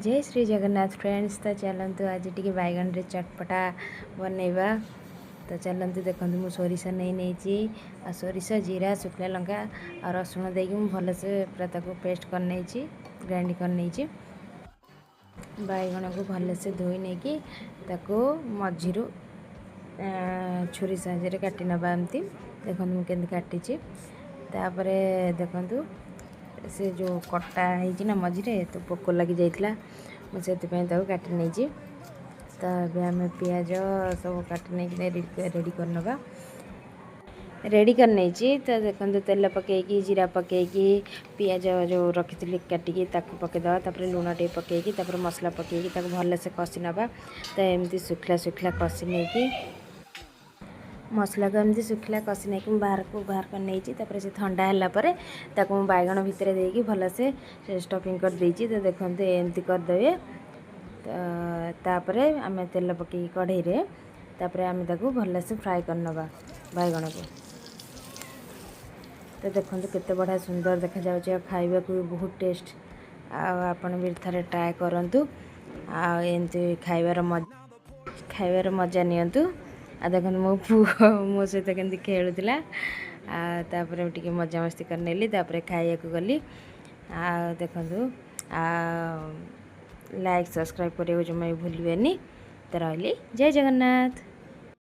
ଜୟ Shri Jagannath friends. ତ ଚାଲନ୍ତୁ, ଆଜି ଟିକେ ବାଇଗଣରେ ଚଟପଟା ବନେଇବା। ତ ଚାଲନ୍ତୁ, ଦେଖନ୍ତୁ, ମୁଁ ସୋରିଷ ନେଇ ନେଇଛି ଆଉ ସୋରିଷ, ଜିରା, ଶୁଖିଲା ଲଙ୍କା ଆଉ ରସୁଣ ଦେଇକି ମୁଁ ଭଲସେ ପୁରା ତାକୁ ପେଷ୍ଟ କରିନେଇଛି, ଗ୍ରାଇଣ୍ଡ କରିନେଇଛି। ବାଇଗଣକୁ ଭଲସେ ଧୋଇ ନେଇକି ତାକୁ ମଝିରୁ ଛୁରୀ ସାହାଯ୍ୟରେ କାଟି ନେବା ଏମିତି। ଦେଖନ୍ତୁ, ମୁଁ କେମିତି କାଟିଛି। ତାପରେ ଦେଖନ୍ତୁ, ସେ ଯେଉଁ କଟା ହେଇଛି ନା ମଝିରେ, ତ ପୋକ ଲାଗି ଯାଇଥିଲା, ମୁଁ ସେଥିପାଇଁ ତାକୁ କାଟି ନେଇଛି। ତ ଏବେ ଆମେ ପିଆଜ ସବୁ କାଟି ନେଇକି ରେଡ଼ି କରିନେବା। ରେଡ଼ି କରିନେଇଛି। ତ ଦେଖନ୍ତୁ, ତେଲ ପକାଇକି, ଜିରା ପକାଇକି, ପିଆଜ ଯେଉଁ ରଖିଥିଲି କାଟିକି, ତାକୁ ପକାଇଦେବା। ତାପରେ ଲୁଣ ଟିକେ ପକାଇକି, ତାପରେ ମସଲା ପକାଇକି ତାକୁ ଭଲସେ କଷି ନେବା। ତ ଏମିତି ଶୁଖିଲା ଶୁଖିଲା କଷି ନେଇକି, ମସଲାକୁ ଏମିତି ଶୁଖିଲା କଷି ନେଇକି ମୁଁ ବାହାରକୁ ବାହାର କରି ନେଇଛି। ତାପରେ ସେ ଥଣ୍ଡା ହେଲା ପରେ ତାକୁ ମୁଁ ବାଇଗଣ ଭିତରେ ଦେଇକି ଭଲସେ ଷ୍ଟଫିଂ କରିଦେଇଛି। ତ ଦେଖନ୍ତୁ, ଏମିତି କରିଦେବେ। ତ ତାପରେ ଆମେ ତେଲ ପକାଇକି କଢ଼େଇରେ, ତାପରେ ଆମେ ତାକୁ ଭଲସେ ଫ୍ରାଏ କରିନେବା ବାଇଗଣକୁ। ତ ଦେଖନ୍ତୁ, କେତେ ବଢ଼ିଆ ସୁନ୍ଦର ଦେଖାଯାଉଛି ଆଉ ଖାଇବାକୁ ବି ବହୁତ ଟେଷ୍ଟ। ଆଉ ଆପଣ ବି ଥରେ ଟ୍ରାଏ କରନ୍ତୁ ଆଉ ଏମିତି ଖାଇବାର ମଜା ନିଅନ୍ତୁ। ଆଉ ଦେଖନ୍ତୁ, ମୋ ପୁଅ ମୋ ସହିତ କେମିତି ଖେଳୁଥିଲା। ଆଉ ତାପରେ ଟିକେ ମଜାମସ୍ତି କରିନେଲି, ତାପରେ ଖାଇବାକୁ ଗଲି। ଆଉ ଦେଖନ୍ତୁ, ଆଉ ଲାଇକ୍, ସବସ୍କ୍ରାଇବ୍ କରିବାକୁ ଜମା ବି ଭୁଲିବେନି। ତ ରହିଲି, ଜୟ ଜଗନ୍ନାଥ।